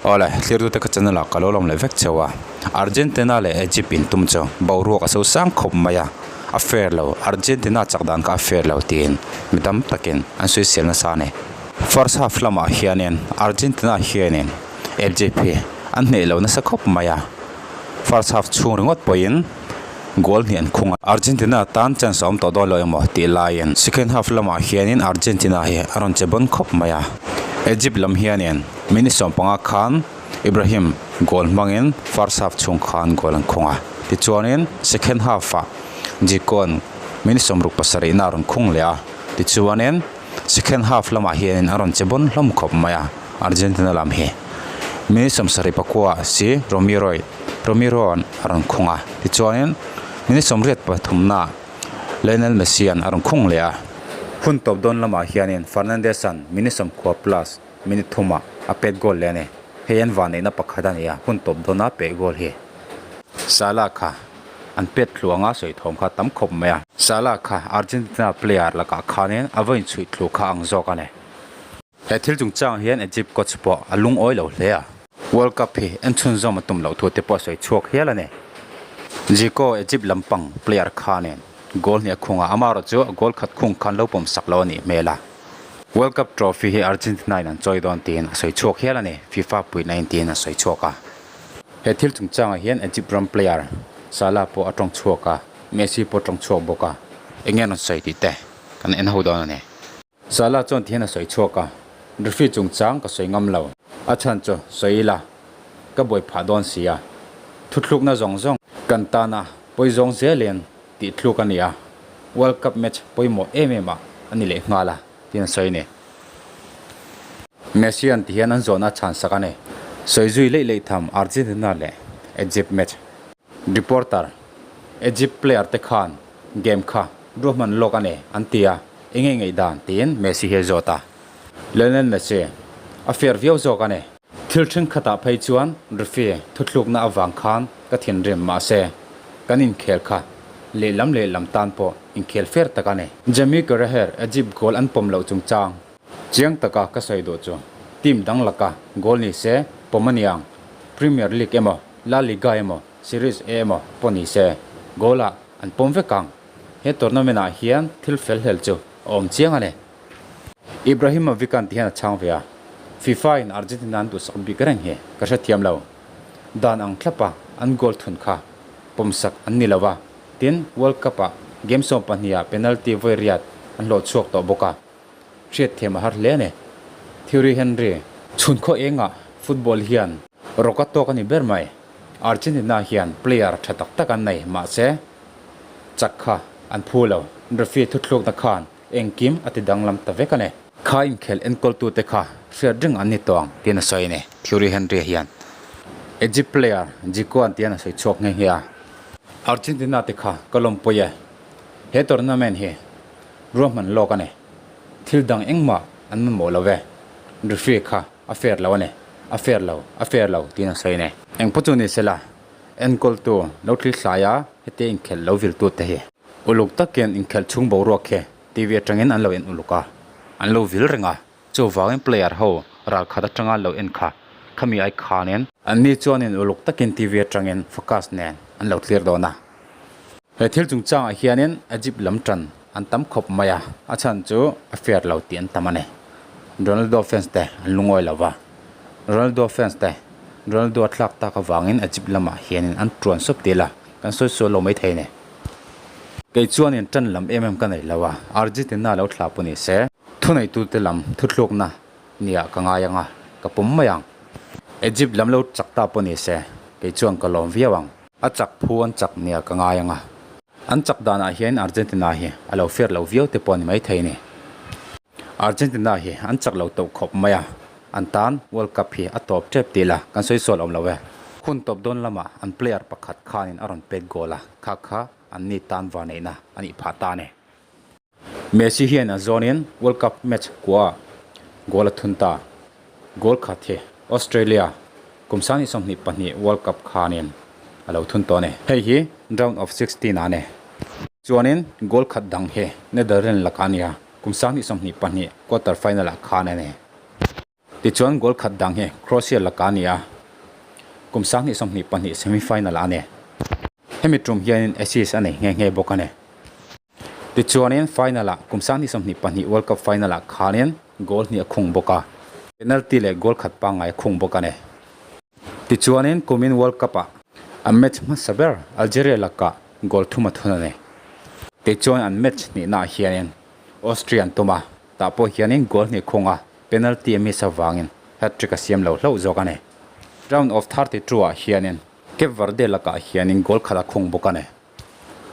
Awle, thlirtute ka channel ah ka lo lawm leh vek cheu a. Argentina leh Egypt in tum chu boruak a sosang khawp mai a, a fair lo, Argentina chak dan kha a fair lo tiin mi tam takin an sawisel nasa a ni. First half lamah hianin Argentina hianin Egypt hi an hneh lo nasa khawp mai a, first half chhung ringawt pawhin goal hnih an khung a. Argentina tan chance a awm tawh dawn lo emaw tih laiin second half lamah hianin Argentina hi a rawn che bawn khawp mai a. Egypt lam hianin minute 15 khan Ibrahim goal hmangin first half chhung khan goal an khung a. Tichuanin second half ah Jikon minute 67 na a rawn khung leh a. Tichuanin second half lamah hianin a rawn che bawn hlawm khawp mai a Argentina lam hi. Minute 79 ah si Romero Romero an a rawn khung a. Tichuanin minute 83 ah Lionel Messi an a rawn khung leh a. Hun tawp dawn lamah hianin Fernandes an minute 90 plus minute thumah a pet goal leh a ni. Hei an vanneihna pakhat a ni a, hun tawp dawna peh goal hi. Salah kha an pet thlu anga sawi thawm kha tam khawp mai a. Salah kha Argentina player lakah khanin a va inchhuih thlu kha ang zawk a ni. He thil chungchang hian Egypt coach pawh a lungawi lo hle a. World Cup hi en chhunzawm a tum loh thu te pawh a sawi chhuak hial a ni. Zico Egypt lampang player khanin goal hnih a khung a, amaherawh chu a goal khat khung khan lo pawm sak lo a nih hmel a. World Cup trophy hi Argentina in an chawi dawn tiin a sawi chhuak hial a ni, FIFA puihna in tiin a sawi chhuak a. He thil chungchangah hian Egypt ram player Salah pawh a tawng chhuak a, Messi pawh a tawng chhuak bawk a. Eng nge an rawn sawi tih te kan en ho dawn a ni. Salah chuan ti hian a sawi chhuak a, Referee chungchang ka sawi ngam lo. A chhan chu sawi ila ka buai phah dawn si a, thuthlukna zawng zawng kan tana pawi zawng zelin tih thluk a ni a, World Cup match pawimawh em em ah a ni leh nghal a, tiin a sawi a ni. Messi an ti hian an zawhna a chhan sak a ni. Sawi zui leih leih tham Argentina leh Egypt match. Reporter, Egypt player te khan game kha ruahman lawk a ni an ti a, eng nge ngaihdan tiin Messi hi a zawt a. Lionel Messi, A fair viau zawk a ni. Thil thenkhatah phei chuan referee thuthlukna avang khan ka thinrim mahse kan inkhel kha lehlam lehlam tan pawh inkhel fair tak a ni. Jamie Carragher Egypt goal an pawm loh chungchang chiang taka ka sawi duh chu team dang laka goal ni se pawm a niang, Premier League emaw La Liga emaw Series A emaw pawh ni se goal ah an pawm vek ang. He tournament ah hian thil fel hlel chu a awm chiang a ni. Ibrahimovic an ti hian a chhang ve a, FIFA in Argentina an duhsak bik reng hi ka hrethiam lo. Dan ang thlap a an goal thun kha pawmsak an ni lo a, tin World Cup ah game 12 ah penalty vawi riat an hlawh chhuak tawh bawk a, hriatthiam a har hle a ni. Thierry Henry. Chhun khaw engah football hian rawk a tawk a ni ber mai. Argentina hian player tha tak tak an nei mahse chak kha an phu lo. Referee thuthlukna khan Engkim a ti danglam ta vek a ni. Kha inkhelh enkawltute kha hriat reng an ni tawh ang tiin a sawi a ni, Thierry Henry hian. Egypt player Zico an tian a sawi chhuak nghe nghe a. Argentina te kha ka lawmpui e. He tournament hi ruahman lawk a ni. Thil dang engmah an mamawh lo ve. Referee kha a fair lo a ni. A fair lo, a fair lo tiin a sawi a ni. Engpawh chu ni sela, enkawltu lo thli thlai a hetia inkhelh lo viltute hi. Uluk takin inkhelh chhung boruak khi TV atangin an lo en uluk a, an lo vil reng a, chuvangin player ho ral khat atanga lo en kha khami ai khanin. Anni chuanin uluk takin TV atangin focus nen an lo thlir dawn a. He thil chungchangah hianin Egypt lam tan an tam khawp mai a, a chhan chu a fair lo tih an tam a ni. Ronaldo fans te an lungawi lo va, Ronaldo fans te Ronaldo a thlak tak avangin Egypt lamah hianin an tuan sawp til a, kan sawi sual lo maithei a ni. Kei chuanin tan lam em em ka nei lo a, Argentina lo thlah pawh ni se, thuneitute lam thuthlukna nia ka ngai ang a, ka pawm mai ang. Egypt lam lo chak ta pawh ni se, kei chuan ka lawm viau ang. A chak phu an chak nia ka ngai ang a. An chak danah hian Argentina hi a lo fair lo viau te pawh a ni maithei a ni. Argentina hi an chak lo tawh khawp mai a, an tan World Cup hi a tawp tep tih la kan sawi sual awm lo e. Hun tawp dawn lamah an player pakhat khanin a rawn pet goal a, kha kha an ni tan vaneihna a nih phah ta a ni. Messi hian a zawnin World Cup match kua goal a thun ta. Goal khat hi Australia kum 2022 World Cup khanin a lo thun tawh a ni. Hei hi round of 16 ah a ni. Chuanin goal khat dang hi Netherlands lakah a ni a, kum 2022 quarter final ah khan a ni. Tichuan goal khat dang hi Croatia laka a ni a, kum 2022 semi-final ah a ni. Hemi tum hianin assist a nei nghe nghe bawk a ni. Tichuanin final ah kum 2022 World Cup final ah khanin goal hnih a khung bawk a, penalty leh goal khat pangngai a khung bawk a ni. Tichuanin kumin World Cup ah an match hmasa ber Algeria lakah goal thum a thun a ni. Tichuan an match hnihnaah hianin Austria an tum a, tah pawh hianin goal hnih khung a, penalty a miss avangin hat-trick a siam lo hlauh zawk a ni. Round of 32 ah hianin Cape Verde lakah hianin goal khat a khung bawk a ni.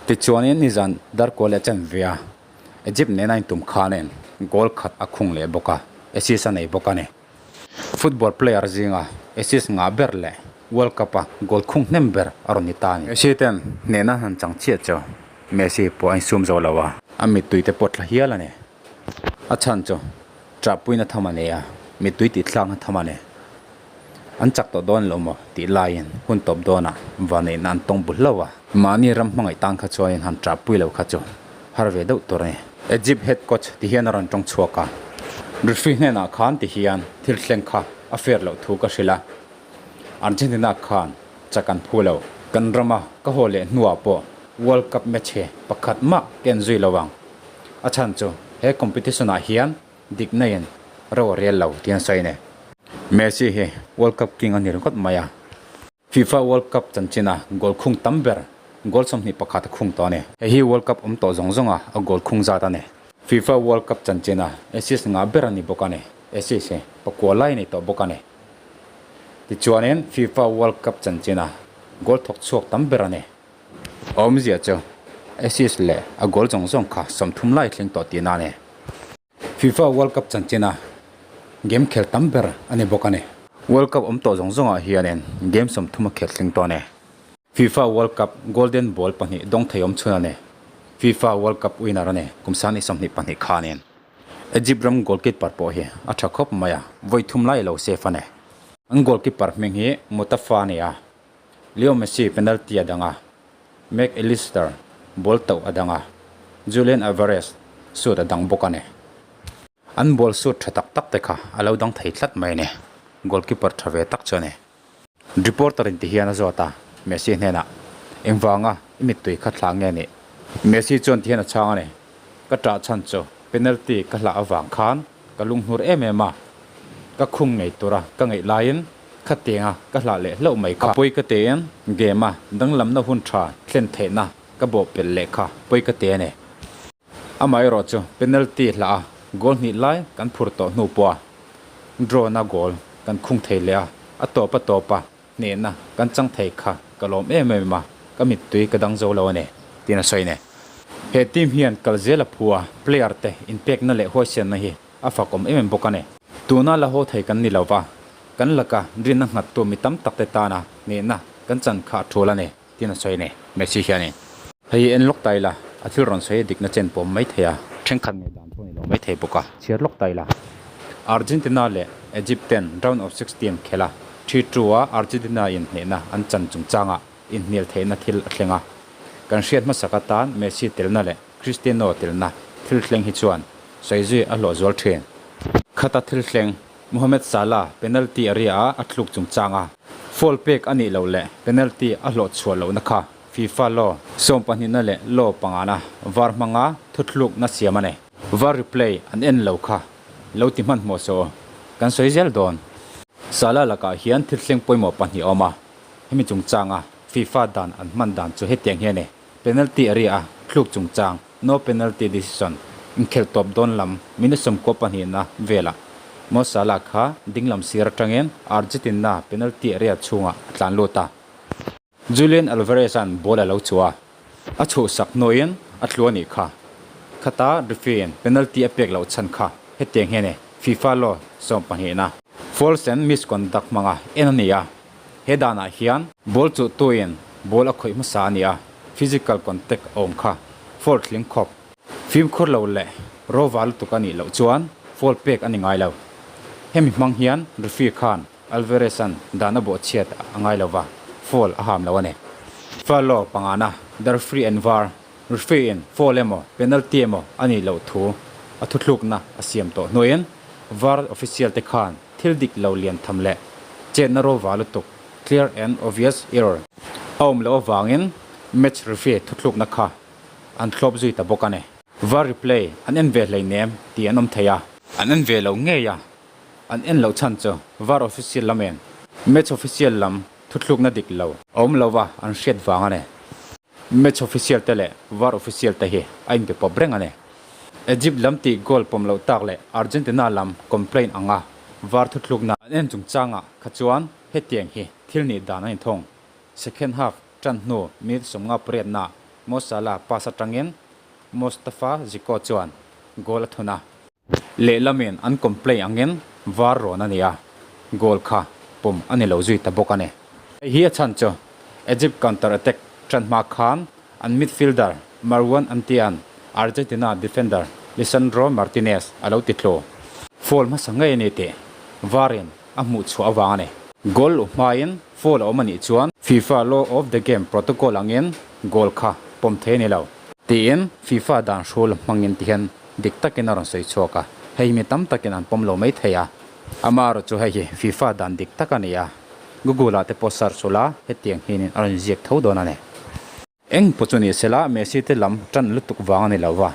Tichuanin nizan Darko leh Chenve a Egypt nena intum khanin goal khat a khung leh bawk a, assist a nei bawk a ni. Football player zinga assist ngah ber leh World Cup a goal khung hnem ber a rawn ni ta a ni. Messi ten hnehna han chang chiah chu Messi pawh a insum zo lo a, a mittui te pawh tla hial a ni. A chhan chu ṭahpuina tham a nei a, mittui tih thlakna tham a ni. An chak tawh dawn lo maw tih laiin hun tawp dawnah vanneihna an tawng bu hlauh a. Mahni ram hmangaih tan kha chuanin han ṭahpui lo kha chu har ve deuh tur a ni. Egypt head coach ti hian a rawn ṭawng chhuak a, referee hnenah khan ti hian thil thleng kha a fair loh thu ka hrilh a, Argentina khan chak an phu lo. Kan rama ka haw leh hnuah pawh World Cup match hi pakhat mah ka en zui lo ang. A chhan chu he competition ah hian dikna in ro a rial lo tih an sawi a ni. Messi hi World Cup king a ni ringawt mai a. FIFA World Cup chanchin a goal khung tam ber goal 21 a khung tawh a ni. Hei hi World Cup awm tawh zawng zawng a a goal khung zat a ni. FIFA World Cup chanchin a assist ngah ber a ni bawk a ni. Assist hi pakua lai a nei tawh bawk a ni. Tichuanin FIFA World Cup chanchin a goal thawk chhuak tam ber a ni. Awmzia chu assist leh a goal zawng zawng kha 30 lai thleng tawh tihna a ni. FIFA World Cup chanchina game khel tam ber a ni bawk a ni. World Cup awm tawh zawng zawngah hianin game 30 a khel thleng tawh a ni. FIFA World Cup Golden Ball pahnih dawng thei awm chhun a ni. FIFA World Cup winner a ni kum 2022 khanin. Egypt ram goalkeeper pawh hi a tha khawp mai a, vawi thum lai lo safe a ni. An goalkeeper hming hi Mutafa a ni a, Leo Messi penalty a dang a, Mac Allister ball tauh a dang a, Julian Alvarez shoot a dang bawk a ni. An ball shoot tha tak tak te kha a lo dang thei tlat mai a ni, goalkeeper tha ve tak chu a ni. Reporter in ti hian a zawt a, Messi hnenah, Engvanga i mittui kha thla nge nih? Messi chuan ti hian a chhang a ni, Ka ṭah chhan chu penalty ka hlah avang khan ka lunghnur em em a, ka khum ngei tura ka ngaih laiin khatianga ka hlah leh hlauh mai kha. A pawi ka tein game a danglamna hun tha thlen theihna ka bawh pelh leh kha pawi ka te a ni. Amaherawh chu penalty hlah a goal hnih lai kan phur tawh hnu pawh a draw na goal kan khung thei leh a, a tawp a tawp a hnehna kan chang thei kha ka lawm em em a, ka mittui ka dang zo lo a ni, tiin a sawi a ni. He team hian kal zel a phu a, player te inpekna leh huaisianna hi a fakawm em em bawk a ni. Tuna la haw thei kan ni lo va, kan laka rinna nghattu mi tam tak te tana hnehna kan chan kha a tul a ni, tiin a sawi a ni, Messi hianin. Hei hi en lawk ta ila, a thil rawn sawi a dikna chen pawm mai thei a, thenkhat ngaihdan pawh ni lo mai thei bawk a, chhiar lawk ta ila. Argentina leh Egypt ten round of 16 khelh a, 3-2 a Argentina in hnehna an chan chungchangah inhnial theihna thil a thleng a. Kan hriat hmasak atan Messi telna leh Cristiano telna thil thleng hi chuan sawi zui a hlawh zual thin. Khata thil thleng, Mohamed Salah penalty area ah a thluk chungchang a, foul pek a nih loh leh penalty a hlawh chhuah lohna kha FIFA law sawmpahnihna leh law pangana var hmanga thuthlukna siam a ni. Var replay an en lo kha lo ti hmanhmawh saw kan sawi zel dawn. Salah lakah hian thil thleng pawimawh pahnih a awm a, hemi chungchanga FIFA dan an hman dan chu hetiang hi a ni. Penalty area a thluk chungchang, no penalty decision, inkhelh tawp dawn lam minute 12 na velah Mo Salah kha dinglam sir atangin Argentina penalty area chhungah a tlan lut a. Julian Alvarez-a'n ball a lo chhuah a, a chhuhsak hnuaiin a tlu a nih kha. Khata referee-in penalty a pek loh chhan kha hetiang hian e, FIFA law 12 na. False and misconduct hmanga en a ni a, He danah hian ball chuhtuin ball a khawih hmasa a ni a, physical contact a awm kha foul thling khawp. Fimkhur lo leh rawva lutuk a nih loh chuan foul pek a ni ngai lo. Hemi hmang hian referee khan Alvarez-a'n dan a bawh chhiat a ngai lo va, foul a ham lo a ni. Foul law pangana, the referee and var, referee-in foul emaw penalty emaw a nih loh thu a thuthlukna a siam tawh hnuin var official te khan. thil dik lo lian tham leh chetna rova lutuk, clear and obvious error, a awm loh avangin match referee thuthlukna kha an thlawp zui ta bawk a ni. VAR replay an en ve hleinem tih an awm thei a. An en ve lo ngei a, an en loh chhan chu VAR official lamen match official lam thuthlukna dik lo a awm lova an hriat vang a ni. Match official te leh VAR official te hi a inbe pawp reng a ni. Egypt lam tih goal pawm loh tak leh Argentina lam complaint anga VAR thuthlukna an en chungchangah kha chuan hetiang hi thil nih dan a ni thung. Second half tan hnu minute 50 pariatna Mo Salah pass atangin Mostafa Zico chuan goal a thun a. Lehlamin an complaint angin VAR rawn a ni a, goal kha pawm a ni lo zui ta bawk a ni. Hei hi a chhan chu Egypt counter attack tan hma khan an midfielder Marwan Antian Argentina defender Lisandro Martinez a lo ti tlu. Foul hmasa ngei a ni tih VAR in a hmuh chhuah avang a ni. Goal luh hmain foul a awm a nih chuan FIFA Law of the Game protocol angin goal kha pawm thei a ni lo tiin FIFA dan hrul hmangin ti hian dik takin a rawn sawi chhuak a, hei hi mi tam takin an pawm lo mai thei a. Amaherawh chu hei hi FIFA dan dik tak a ni a, Google ah te pawh search ula hetiang hianin a rawn ziak tho dawn a ni. Eng pawh chu ni sela Messi te lam tan lutuk vang a ni lo va,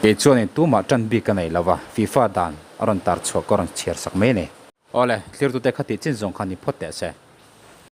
kei chuanin tumah tan bik a nei lo va, FIFA dan a rawn tar chhuah ka rawn chhiar sak mai a ni. Awle, thlir tute kha tih chin zawng kha ni phawt teh se.